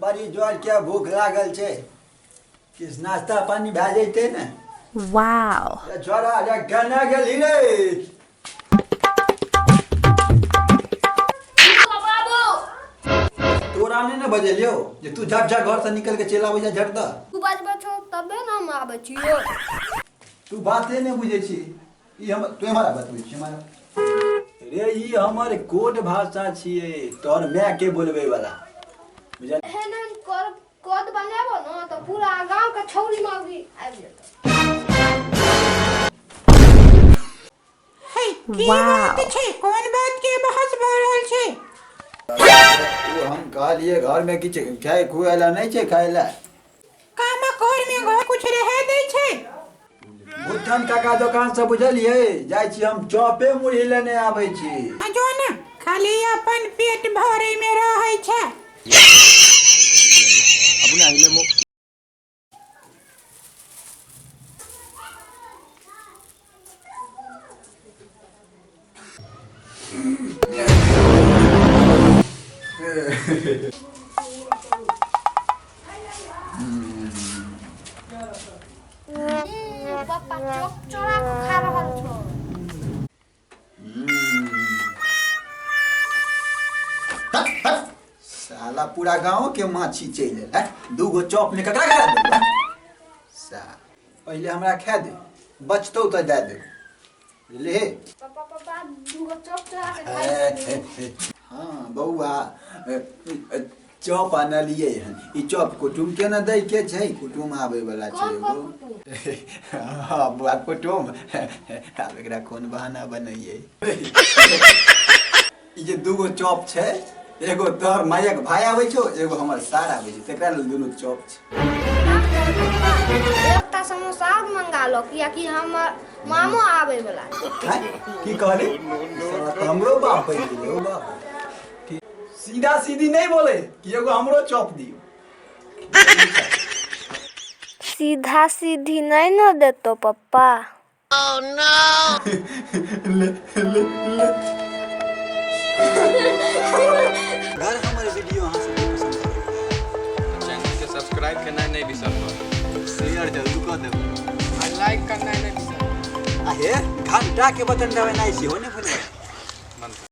बड़ी जोर के भूख लागल छै, किछु नाश्ता पानी भए जैतै ने। वाओ। ए छोरा रे, केना गेली रे? बाबू। तोरा नहि ने बजेलियौ जे तू झट झट घर से निकल के चलि आबै छै झट दऽ। तू बजबै छौ तबे ने हम आबै छियौ। तू बाते नहि बुझै छी। ई हम तू हमारा बतबै छी हमारा रे, ई हमर कोड भाषा छियै तोहर माय के बोलबै वाला, बुझल? एहन एहन कर कद बनेबो न तऽ पूरा गांव के छौरी मौगी आबि जेतौ। है, की बात छै? कोन बात के बहस भऽ रहल छै? ओ हम कहलियै घरमे किछु खाय खुआए लए नहि छै खाय लए। कामक घर में घर कुछ रहे दै छै। बुद्धन काका दोकान से, बुझलियै, जाइ छी हम चॉपे मुरही लेने आबै छी। आ जो ने, खाली अपन पेट भरे में रहै छै। पप्पा चौक चोरा के खा रहल छौ। साला पूरा गांव के माछी चलि एल है। दूगो चॉप ने ककरा करा देबै? सा पहिले हमरा खा दे, बचतौ तऽ दए दे, बुझलिही? पापा, पापा, दूगो चॉप चोरा के खाइ। हाँ बौआ, चॉप आनलियै हन। ई चॉप कुटुम के ने दै के छै, कुटुम आबै वाला छै। कोन? एगो कोन कुटुम? हाँ बौआ, कुटुम। आब एकरा कोन बहाना बनैयै? ई जे दूगो चॉप छै, एगो तोहर मायक भाय आबै छौ, एगो हमर सार आबै छै, तेकरा लेल दुनू चॉप छै। एकटा समोसा और मंगा लो, कियाकि हमर मामो आबै वाला छै। हैं? की कहली? साला तऽ हमरो बाप बनि गेलै। ओ बाप, ठीक सीधा सीधी नहीं बोले कि एगो हमरो चॉप दियो? सीधा सीधी नहीं न देतो पप्पा। ले ले ले। अगर हमर वीडियो अहाँ सबके पसंद आयल, चैनल के सब्सक्राइब केनाइ नहि बिसरब, शेयर जरूर कऽ देबै आ लाइक करनाइ नहि बिसरब आ हे, घंटा के बटन दबेनाइ सेहो नहि भूलबै।